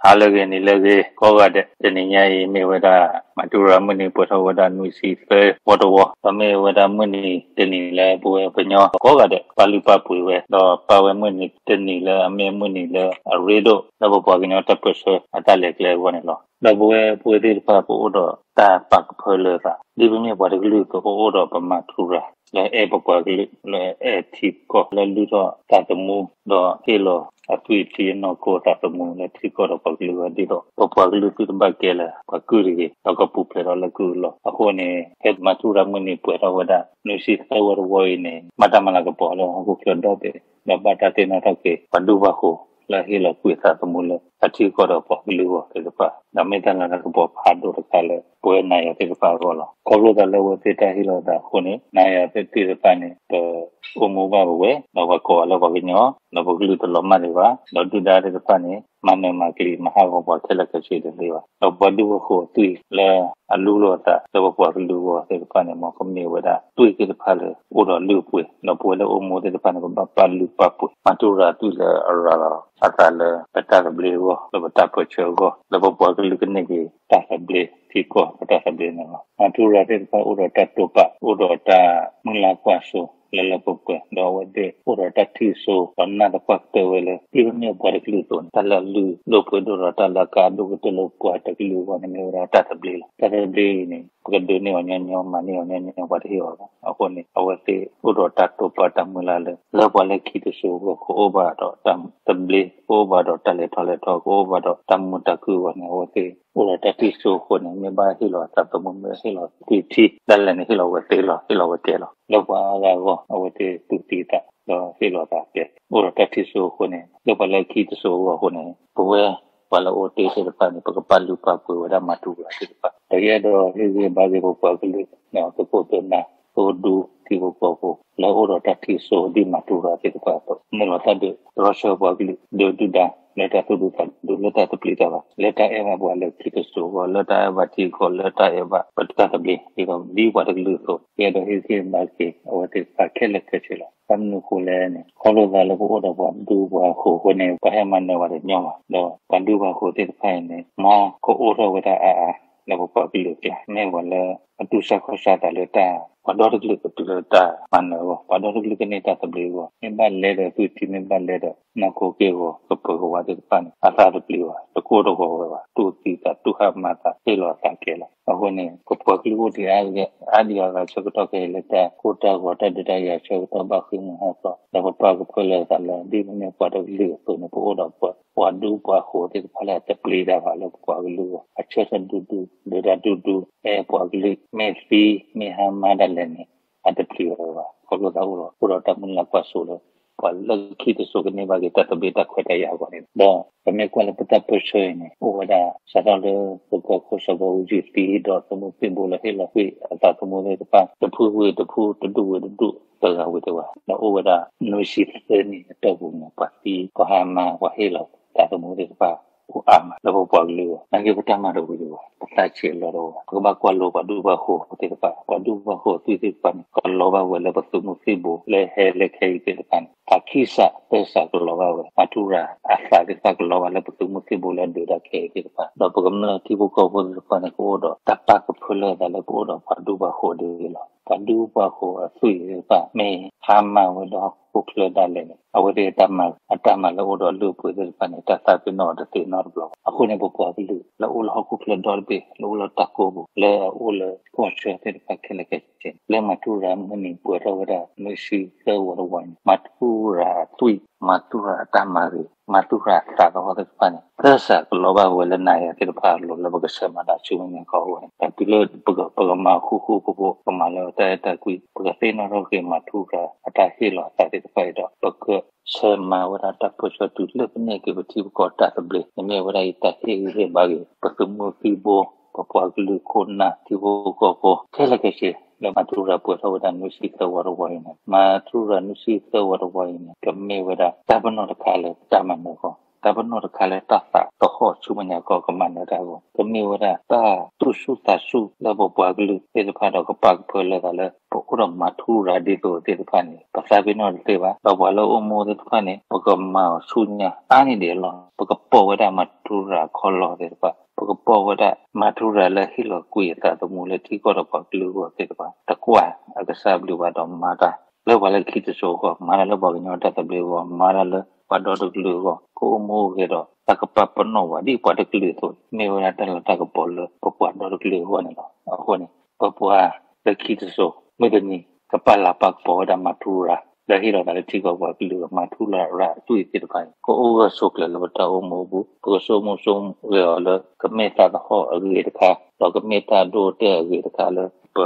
ဟါလၢအဂ့ၤ နံၤလၢအဂ့ၤ ကိးဂၤဒဲး, တနံၤညါအံၤမ့ၢ်ဝဲဒၣ် မၤထူရၤမုၢ်နံၤပှဲၤထီၣ်ဝဲဒၣ်နွံဆံသၢဝီတဝီ, ဒီးမ့ၢ်ဝဲဒၣ်မုၢ်နံၤတနံၤလၢပဝဲပှၤကညီကိးဂၤဒဲး ပာ်လုၢ်ပာ်ပှ့ၤဝဲ, ဒီးပာ်ဝဲမုၢ်နံၤတနံၤလၢအမ့ၢ်မုၢ်နံၤလၢအရ့ဒိၣ် လၢပပှၤကညီတၢ်ပၢဆှၢအတၢ်လဲၤကျဲအဂီၢ်န့ၣ်လီၤ. ဒီးပဝဲပဝဲသ့ၣ်တဖၣ် ပအိၣ်ဒီးတၢ်ပာ်ကဖၢလၢသး ဒ်ပမ့ၢ်ပှၤတကလုာ်အသိး ပအိၣ်ဒီးပမၤထူရၤ လၢအဲၣ်ပပှၤကလုာ် လၢအဲၣ်ထံကီၢ် လၢလုၢ်ထီၣ်သးသမူ ဒီးဟ့ၣ်လီၤအသွံၣ်အထံအနီၢ်ကီၢ်သးသမူ လၢထံကီၢ်ဒီးပှၤကလုာ်အဂီၢ် ဒ်သိးပပှၤကလုာ်သုတဘၣ်ကဲလၢၤ ပှၤကုၢ်တဂ့ၤ ဒီးကပူၤဖျဲးထီၣ်လၢကုၢ်အလီၢ်. အဃိန့ၣ် ဖဲမၤထူရၤမုၢ်နံၤပှဲၤထီၣ်ဝဲဒၣ် နွံဆံသၢဝီတဝီအံၤန့ၣ် ဘၣ်တၢ်မၤလၤကပီၤလၢဟီၣ်ခိၣ်ချၢဒီဘ့ၣ် ဒီးဘၣ်တၢ်သ့ၣ်နီၣ်ထီၣ်က့ၤ ပှၤဒူပှၤဃိၤ လၢဟ့ၣ်လီၤကွံာ်သးသမူလၢ အထံကီၢ်ဒီးပှၤကလုာ်အဂီၢ်သ့ၣ်တဖၣ်, ဒီးမ့ၢ်တၢ်လၤကပီၤဖးဒိၣ်တခါလၢ ပဝဲနၤယၤသ့ၣ်တဖၣ်အဂီၢ်လီၤ. ခီဖျိသးလၢအဝဲသ့ၣ်တၢ်ဟ့ၣ်လီၤသးအဃိန့ၣ် နၤယၤသ့ၣ်တဖၣ်န့ၣ် ပအိၣ်မူဘၣ်ပဝဲ ဒီးပှၤကိးဂၤလၢပှၤကညီ ဒီးပကလုာ်တလီၤမၢ်ဒံးဘၣ်, ဒီးဒုၣ်ဒါသ့ၣ်တဖၣ်န့ၣ် မၤနၢၤမၤကျံၤ မၤဟးဂီၤပှၤခဲလၢာ်ခဲဆ့တသ့ဘၣ်. ဒီးပှၤဒူပှၤဃိၤအသွံၣ်လၢအလူလီၤအသးလၢပပှၤကလုာ်အဂီၢ်သ့ၣ်တဖၣ်န့ၣ် မ်ကမ့ၢ်ဝဲဒၣ်သွံၣ်သ့ၣ်တဖၣ်လၢအိၣ်ဒီးလုၢ်အပှ့ၤ, ဒီးပဝဲလၢအိၣ်မူသ့ၣ်တဖၣ်န့ၣ် ပဘၣ်ပာ်လုၢ်ပာ်ပှ့ၤ မၤထူရၤသွံၣ်လၢအရၤလီၤအသးလၢပတၢ်သဘျ့အဂီၢ်, လၢပပှၤကလုာ်ကန့ၢ်က့ၤတၢ်သဘျ့ ထံကီၢ်ပတၢ်သဘျ့န့ၣ်လီၤ. မၤထူရၤသ့ၣ်တဖၣ်အိၣ်ဒီးတၢ်တိာ်ပာ် အိၣ်ဒီးတၢ်မုၢ်လၢ်ကွၢ်စိလၢလၢပှဲၤပှဲၤ, ဒီးအဝဲသ့ၣ်အိၣ်ဒီးတၢ်ထံၣ်စိ ဒီးနၢ်သပှၢ်ကတၢၢ်ဝဲလၢ ဒ်ပမ့ၢ်ပှၤတကလုာ်အသိးန့ၣ် တၢ်လၢအလုၢ်ဒိၣ်ပှ့ၤဒိၣ်ဒီးတၢ်လၢအကါဒိၣ်ကတၢၢ်လၢပှၤတကလုာ်အဂီၢ်န့ၣ် မ့ၢ်ဝဲဒၣ်တၢ်သဘျ့လီၤ. တၢ်သဘျ့အံၤန့ၣ် ပကဒုးန့ၢ်အီၤညီညီ မၤန့ၢ်အီၤညီညီ ပှၤတဟ့ၣ်အီၤဘၣ်. အဃိန့ၣ် အဝဲသ့ၣ်အိၣ်ဒီးတၢ်တိာ်ပာ်တၢ်မုၢ်လၢ်လၢ လၢပှၤလၢခံတစိၤအဂီၢ် ကအိၣ်ဘၣ်ဒီးတၢ်သဘျ့, ကအိၣ်ဘၣ်ဒီးတၢ်လဲၤထီၣ်လဲၤထီ, ကအိၣ်ဘၣ်ဒီးတၢ်မုာ်တၢ်ခုၣ်အဂီၢ်န့ၣ် အဝဲသ့ၣ်အိၣ်ဒီးတၢ်ထံၣ်စိအဃိန့ၣ် မ့ၢ်ဘၣ်ဟ့ၣ်လီၤသးသမူ မ့ၢ်ဟ့ၣ်လီၤသွံၣ်ထံ ဒၣ်လဲာ်န့ၣ် ဟ့ၣ်လီၤဝဲသ့လီၤ, ဟ့ၣ်လီၤဝဲကဲလီၤ. လၢပှၤအါဂၤအဂီၢ် အဝဲသ့ၣ်သူၣ်သံသး ဒီးဟ့ၣ်လီၤသးကဲ အိၣ်ဒီးတၢ်ထံၣ်စိအဃိန့ၣ် လၢပှၤလၢခံတစိၤအဂီၢ်အဃိန့ၣ် ပဝဲ ပှၤလၢအိၣ်တ့ၢ်သ့ၣ်တဖၣ်န့ၣ် ပကပာ်လုၢ်ပာ်ပှ့ၤဝဲဒၣ်မၤထူရၤသ့ၣ်တဖၣ်, ဒီးယအဲၣ်ဒိးဟ့ၣ်ဂံၢ်ဘါက့ၤပပှၤကလုာ် သုးခိၣ်သုးနၢ် သုးဒူ ထံဖိကီၢ်ဖိ လၢအိၣ်ဒီးတၢ်ထံၣ်စိဒ်မၤထူရၤသ့ၣ်တဖၣ်အသိး နုာ်လီၤတၢ်ဒုးတြီဆၢပှၤကလုာ် ဒုးဒုၣ်ဒါ လၢတၢ်သူၣ်ဒူသးဒူ လၢတၢ်သဘျ့တၢ်ဘၣ်, လၢတၢ်အဲၣ်ဘၣ်ပှၤလၢခံတစိၤအဂီၢ်, လၢတၢ်အဲၣ်ဘၣ်ထံကီၢ်, လၢတၢ်အဲၣ်ဘၣ်ထံကီၢ်လၢတၢ်အဲၣ်ဘၣ်ပတၢ်သဘျ့ ဒ်သိးဒ်ပှၤတကလုာ်အသိး ယအဲၣ်ဒိးဟ့ၣ်ဂံၢ်ဘါက့ၤ အဝဲသ့ၣ်တဖၣ်ခဲလၢာ်ခဲဆ့လီၤ. ဘၣ်မနုၤအဃိလဲၣ်န့ၣ် ခီဖျိသးလၢပအိၣ်ဒီးပှၤဒူပှၤဃိၤအဃိန့ၣ် ပှၤဟဲမၤနၢၤပှၤတညီဘၣ်, ဒီးပှၤဒူပှၤဃိၤသ့ၣ်တဖၣ်အံၤန့ၣ် မ်ကအိၣ်ထီၣ်ဝဲဒၣ်အါအါ လၢပပှၤကလုာ်အကျါ မ့ၢ်ပှၤလၢအတူၢ်ဆါခီၣ်ဆါသးလၢတၢ် ပှၤဒီတကလုာ်ကတုၤလၢတၢ်မၤနၢၤအဂီၢ်, ပှၤဒီတကလုာ်ကန့ၢ်တၢ်သဘျ့အဂီၢ်, မ့ၢ်ဘၣ်လဲဒီးသွံၣ်ထံ မ့ၢ်ဘၣ်လဲဒီးနီၢ်ခိက့ၢ်ဂီၤ ကပၢၤကဝါသ့ၣ်တဖၣ်န့ၣ် အသးတပျံၤဘၣ်, တကိၢ်တဂီၤဝဲဘၣ်, တူၢ်သံသး တူၢ်ဟါမၢ်သး ဟ့ၣ်လီၤအသးကဲလီၤ. အဃိန့ၣ် ပပှၤကလုာ်အိၣ်ဒံးအါဒံးအါဂၤဆၢကတီၢ်ခဲအံၤလၢတၢ်ကိၢ်တၢ်ဂီၤ တၢ်ဒုးတၢ်ယၤဆၢကတီၢ် ဘၣ်ဃ့ၢ်မှံဟးဖျိး ဒီးပပာ်ကဖၢလၢသးလၢ ဒ်ပမ့ၢ်ပှၤတကလုာ်အသိးန့ၣ် ပအိၣ်ဒီးပှၤ ပှၤဒူပှၤဃိၤသ့ၣ်တဖၣ်လၢအတပျံၤတၢ်ဘၣ်လၢပပှၤကလုာ်အဂီၢ်, အဆၢထၢၣ်ဒူဒူ ဒုးတၢ်ဒူဒူ အဲၣ်ပှၤကလုာ် မ့ၢ်သံမ့ၢ်ဟါမၢ်ဒၣ်လဲာ်န့ၣ် အတပျံၤအီၤဘၣ်. ခီဖျိသးအိၣ်ဒီး အိၣ်ဒီးတၢ်မုၢ်လၢ်ကွၢ်စိလၢ ပှၤလၢခံတစိၤကန့ၢ်ဘၣ်က့ၤတၢ်သဘျ့တၢ်ခွဲးတၢ်ယာ်အဂီၢ်န့ၣ်လီၤ. ဒီးပမ့ၢ်ကွၢ်လၢပတၢ်ပၢဆှၢအံၤန့ၣ် အိၣ်ဝဲဒၣ် စးထီၣ်လၢသုးခိၣ်ကီၢ်ခိၣ်စီၤဘၣ်အူကၠံသံ ဒီးသုးမုၢ်သံၣ်ဘိလၢဟ့ၣ်လီၤကွံာ်အသးသမူသ့ၣ်တဖၣ် တဖုဝံၤတဖု တဒူၣ်ဝံၤတဒူၣ် တဂၤဝံၤတဂၤ ဒီးအိၣ်ဝဲဒၣ် နွံဆံသၢနံၣ်အတီၢ်ပူၤန့ၣ် ပှၤသံ ပှၤဟါမၢ် ပှၤဟ့ၣ်လီၤသးသမူသ့ၣ်တဖၣ် အိၣ်အါမး လၢပပှၤကလုာ်အဂီၢ်, နာ်က့ပတၢ်မၤတဝံၤတဝီၤ ပသးဆံးအလီၢ်တဝီၤ, ပကဘၣ်ကွၢ်လိပှၤဒူပှၤဃိၤသ့ၣ်တဖၣ်, ပှၤဒူပှၤဃိၤသွံၣ်သ့ၣ်တဖၣ်န့ၣ် ကလီၤဘၣ်ဝဲလၢပသုးမုၢ်သံၣ်ဘိ လၢဟဲလၢခဲအံၤသ့ၣ်တဖၣ်န့ၣ် သးခံစးသၢစးကလီၤဘၣ်ဝဲ, မၤထူရၤအသးသ့ၣ်တဖၣ်ကလီၤဘၣ်လၢပသုးမုၢ်သံၣ်ဘိလၢအဒုးတၢ်ခဲအံၤသ့ၣ်တဖၣ်, ဒီးပကမျၢၢ်ထံဖိကီၢ်ဖိသ့ၣ်တဖၣ်န့ၣ် ကအိၣ်ဒီးတၢ်ပာ်ကဖၢလၢအသးလၢပအိၣ်ဒီးပှၤဒူပှၤဃိၤဒ်အံၤလီၤ. ပှၤဒူပှၤဃိၤအသွံၣ်သ့ၣ်တဖၣ် မ့ၢ်ဟါမၢ်ဝဲလၢဟီၣ်ခိၣ်ချၢဒၣ်လဲာ်န့ၣ် အဝဲသ့ၣ်တၢ်မၤ အတၢ်မၤလၢအိၣ်ဒီးလုၢ်အပှ့ၤသ့ၣ်တဖၣ်န့ၣ် တၢ်သးပ့ၤနီၣ်အီၤတသ့နီတဘျီဘၣ်. အဃိန့ၣ် ပပှၤကလုာ် လၢအိၣ်လၢဟီၣ်ခိၣ်ချၢဒီတဘ့ၣ် လၢအိၣ်လၢတၢ်ကိးပူၤ လၢအအိၣ်လၢကီၢ်ဆၢသ့ၣ်တဖၣ်ခဲလၢာ်ခဲဆ့န့ၣ် လၢမၤထူရၤမုၢ်နံၤပှဲၤထီၣ်ဝဲဒၣ် နွံဆံသၢဝီတဝီန့ၣ် မၤထူရၤအသွံၣ် မၤထူရၤအတၢ်မၤဂ့ၤ မၤထူရၤအသးသဟီၣ်သ့ၣ်တဖၣ်န့ၣ် သၢစးကလီၤဘၣ်ဝဲလၢနၤယၤသ့ၣ်တဖၣ်အလိၤ လၢပကဆၢမၤတၢ်ဆူမဲာ်ညါခီအဂီၢ်န့ၣ် တၢ်တုၤလၢပကမၤဃူဃူဖိးဖိး ပမၤလၢတၢ်အဲၣ်တၢ်ကွံ ပကသ့ၣ်နီၣ်ထီၣ်က့ၤမၤထူရၤအတၢ်ဟ့ၣ်လီၤအသးသ့ၣ်တဖၣ်အံၤဒီး ပက ဆၢမၤဝဲဒၣ်တၢ်ပၢဆှၢတုၤလၢပန့ၢ်က့ၤပထံပကီၢ်တၢ်သဘျ့ မ့ၢ်ဝဲဒၣ်အံၤတၢ်ဟ့ၣ်ဂံၢ်ဟ့ၣ်ဘါက့ၤ ပသုးမုၢ်သံၣ်ဘိ ပပှၤကလုာ်ခိၣ်နၢ် ထံဖိကီၢ်ဖိ ခဲလၢာ်ခဲဆ့ လၢမၤထူရၤပှဲၤထီၣ်ဝဲဒၣ်နွံဆံသၢဝီတဝီအံၤန့ၣ် မၤထူရၤနွံဆံသၢဝီတဝီအံၤန့ၣ် ကမ့ၢ်ဝဲဒၣ်တၢ်ပနီၣ်တခါလၢတၢ်မၤနၢၤအဂီၢ် တၢ်ပနီၣ်တခါလၢတၢ်သးသဟီၣ်ဆူမဲာ်ညါခီကမၤနၢၤတၢ်အဂီၢ် ကမ့ၢ်ဝဲဒၣ်တၢ်သူၣ်ဆူၣ်သးဆူၣ်လၢပပှၤကလုာ်သ့ၣ်တဖၣ်ဒီး ကပာ်ကဖၢလၢသးလၢ ပအိၣ်ဒီးမၤထူရၤဒ်သိးသ့ၣ်တဖၣ်န့ၣ် ပသးပ့ၤနီၣ်တသ့ဘၣ်. ဒီးပှၤလၢအိၣ်မူသ့ၣ်တဖၣ်န့ၣ် ပကမၤအီၤဆူညါအါန့ၢ်ဒံးအလီၢ်, ပကပိာ်ဝဲဒၣ်မၤထူရၤခီလီသ့ၣ်တဖၣ်, ပကပိာ်ဝဲဒၣ်မၤထူရၤလၢဟ့ၣ်လီၤကွံာ်အသးသမူလၢထံကီၢ်ဒီးပှၤကလုာ်အဂီၢ်သ့ၣ်တဖၣ်, တကွၢ်အကစၢ်ဘျုးဘၣ်ဒီးမၤတၢ် လၢပှၤလၢခံတစိၤအဂီၢ်, မၤတၢ်လၢပှၤကညီတၢ်သဘျ့အဂီၢ်, မၤတၢ်လၢပှၤဒီတကလုာ်အဂီၢ်, ကအိၣ်မူအိၣ်ဂဲၤဒီး တၢ်ကပာ်ပနီၣ်ပှၤဒ်ပှၤတကလုာ်အသိးန့ၣ် မ့ၢ်ဝဲဒၣ်တၢ်လၤတၢ်ကပီၤလၢပပှၤဒီတကလုာ်အဂီၢ်န့ၣ်လီၤ. အဃိန့ၣ် ပပှၤလၢခံတစိၤ မုၢ်တနံၤ ကပာ်လၤပာ်ကပီၤဝဲဒၣ်မၤထူရၤ လၢဟ့ၣ်လီၤသးလၢထံကီၢ်ပှၤကလုာ် မၤထူရၤအသွံၣ်သ့ၣ်တဖၣ်န့ၣ် ကအိၣ်ဂၢၢ်ဆိးကျၢၤလၢပတၢ်အိၣ်မူအပူၤ, ပကဆိကမိၣ်ဆိကမိၣ်ဂဲၤအီၤလၢ ကမ့ၢ်သးသဟီၣ်အဂ့ၤတခါ, ဒီးကမ့ၢ်တၢ်ဒိတဲာ်အဂ့ၤတခါလၢ ပ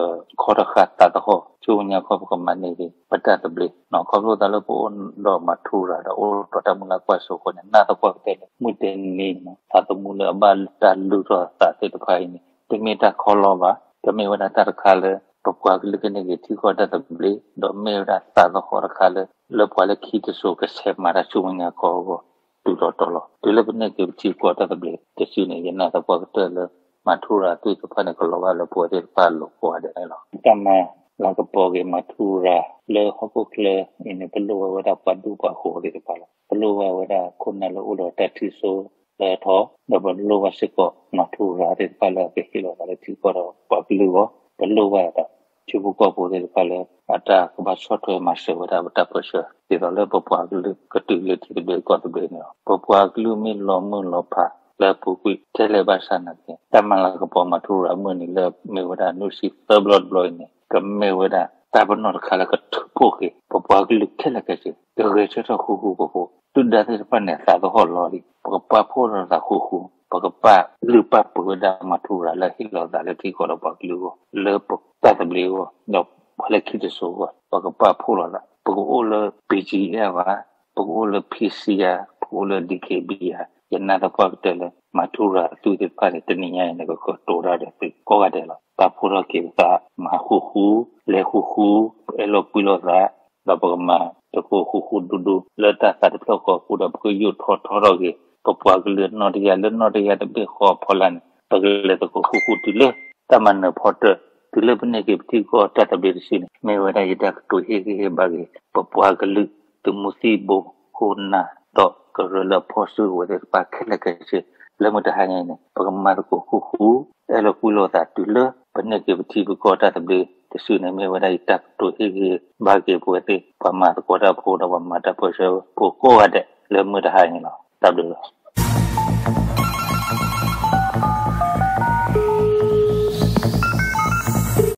ခီတဃာ်သးသဟီၣ် ဆူမဲာ်ညါခီပကမၤန့ၢ်က့ၤ ပတၢ်သဘျ့န့ၣ်. ခီဖျိသးလၢပအိၣ်ဒီးမၤထူရၤဒီးအိၣ်ဒီးတၢ်မုၢ်လၢ်ကွၢ်စိအဃိန့ၣ် နာ်သပှၢ်ကတၢၢ်လၢ မုၢ်တနံၤန့ၣ် သးသမူလၢအဘၣ်တၢ်လုၢ်ထီၣ်သးသ့ၣ်တဖၣ်အံၤန့ၣ် တမ့ၢ်တၢ်ခီလီဘၣ်, ကမ့ၢ်ဝဲဒၣ်တၢ်တခါလၢ ပပှၤကလုာ်ကန့ၢ်က့ၤထံကီၢ်တၢ်သဘျ့ ဒီးမ့ၢ်ဝဲဒၣ်သးသဟီၣ်တခါလၢ လၢပှၤလၢခံတစိၤကဆဲးမၤတၢ်ဆူမဲာ်ညါခီအဂီၢ် တုၤထီၣ်တီၤလီၤ. တုၤလၢပန့ၢ်က့ၤပထံပကီၢ်တၢ်သဘျ့တစုန့ၣ် ယနာ်သပှၢ်ကတၢၢ်လၢ မၤထူရၤအသွံၣ်သ့ၣ်တဖၣ်န့ၣ် ကလီၤဘၣ်လၢပဝဲသ့ၣ်တဖၣ်အလိၤကိးဂၤဒဲးန့ၣ်လီၤ. တၢ်မၤလၤကပီၤက့ၤမၤထူရၤလၢဟီၣ်ခိၣ်ချၢအံၤန့ၣ် ပလိၣ်ဘၣ်ဝဲဒၣ်ပှၤဒူပှၤဃိၤသ့ၣ်တဖၣ်လီၤ. ပလိၣ်ဘၣ်ဝဲဒၣ်ခိၣ်နၢ်လၢအိၣ်ဒီးတၢ်ထံၣ်စိလၢအထီ, ဒီးပလိၣ်ဘၣ်စ့ၢ်ကီးမၤထူရၤသ့ၣ်တဖၣ်လၢအကဟ့ၣ်လီၤသးလၢထံကီၢ်ဒီးပှၤကလုာ်အဂီၢ်, ပလိၣ်ဘၣ်ဒီး ထံဖိကီၢ်ဖိသ့ၣ်တဖၣ်လၢ အတၢ်ကဘၣ်ဆီၣ်ထွဲမၤစၢၤဝဲဒၣ်ပတၢ်ပၢဆှၢ ဒ်သိးလၢပပှၤကလုာ်ကတုၤလၢထံသဘျ့ကီၢ်သဘျ့န့ၣ်လီၤ. ပပှၤကလုာ်မ့ၢ်လီၤမုၢ်လီၤဖးလၢအပူၤကွံာ်ထဲလဲၣ်ဘၣ်ဆၣ်နာ်က့ တၢ်မၤလၤကပီၤမၤထူရၤအမုၢ်နံၤလၢမ့ၢ်ဝဲဒၣ်နွံဆံသၢဘျီတဘျီအံၤန့ၣ် ကမ့ၢ်ဝဲဒၣ်တၢ်ပနီၣ်တခါလၢကထုးဖှိၣ်က့ၤ ပပှၤကလုာ်ခဲလၢာ်ခဲဆ့ ကဂဲၤဆၢထၢၣ်ဃူဃူဖိးဖိး ဒုၣ်ဒါသ့ၣ်တဖၣ်န့ၣ် အသးသဟီၣ်လီၤလံ. ပကပာ်ဖှိၣ်လိာ်သးဃူဃူ, ပကပာ်လုၢ်ပာ်ပှ့ၤဝဲဒၣ်မၤထူရၤလၢဟ့ၣ်လီၤသးလၢထံကီၢ်ဒီးပှၤကလုာ်အဂီၢ်, လၢပတၢ်သဘျ့အဂီၢ်, ဒီးပှၤလၢခံတစိၤအဂီၢ်, ပကပာ်ဖှိၣ်လိာ်သး, ပကအိၣ်လၢ ပီၣ်ကၠံၣ်အ့ၣ် ဘၣ်, ပကအိၣ်လၢ ဖံၣ်စံၣ်ယါ, ပကအိၣ်လၢ ဒံၣ်က့ၣ်ဘံၣ်ယါ, ယနာ်သပှၢ်ကတၢၢ်လၢ မၤထူရၤအသွံၣ်သ့ၣ်တဖၣ်န့ၣ် တနံၤညါအံၤန့ၣ် ကကတိၤတၢ်ဒီးသုကိးဂၤဒဲးလီၤ. ပာ်ဖှိၣ်ထီၣ်က့ၤပသး မၤဃူဃူ, လဲၤဃူဃူ, ပအဲၣ်လိာ်ကွံလိာ်သး, ဒီးပကမၤသကိးဃူဃူဒူဒူ လၢတၢ်သးတဖျၢၣ်ဃီအဃိဒီး ပကယူာ်ထီၣ်ထီထီၣ်က့ၤ ပပှၤကလုာ်နီၢ်တယၢ်လၢနီၢ်တယၢ်တဘ့ၣ်ဃီအဖီလာ်န့ၣ် ပကလဲၤသကိးဃူဃူတုၤလၢ တၢ်မၤနၢၤဖီတၢၢ် တုၤလၢပန့ၢ်က့ၤပထံကီၢ်တၢ်သဘျ့တစုန့ၣ် မ့ၢ်ဝဲဒၣ်ယတၢ်ကတိၤဟ့ၣ်ဂံၢ်ဟ့ၣ်ဘါက့ၤ ပပှၤကလုာ် သုးမုၢ်သံၣ်ဘိ ခိၣ်နၢ် ဒီးကရၢလၢအဖီၣ်စုကဝဲၤသ့ၣ်တဖၣ်ခဲလၢာ်ခဲဆ့ လၢမုၢ်တဟါညါအံၤန့ၣ် ပကမၤသကိးဃူဃူ အဲၣ်လိာ်ကွံလိာ်သးတုၤလၢ ပန့ၢ်က့ၤပထံပကီၢ်တၢ်သဘျ့တစုန့ၣ် မ့ၢ်ဝဲဒၣ်ယတၢ်ကတိၤဟ့ၣ်ဂံၢ်ဘါက့ၤပဝဲသ့ၣ် ပှၤမၤသကိးတၢ်ဖိဒီးပှၤမၤတၢ်ပၢဆှၢဖိကိးဂၤဒဲး လၢမုၢ်တဟါအံၤန့ၣ်လီၤ. တၢ်ဘျုးလီၤ.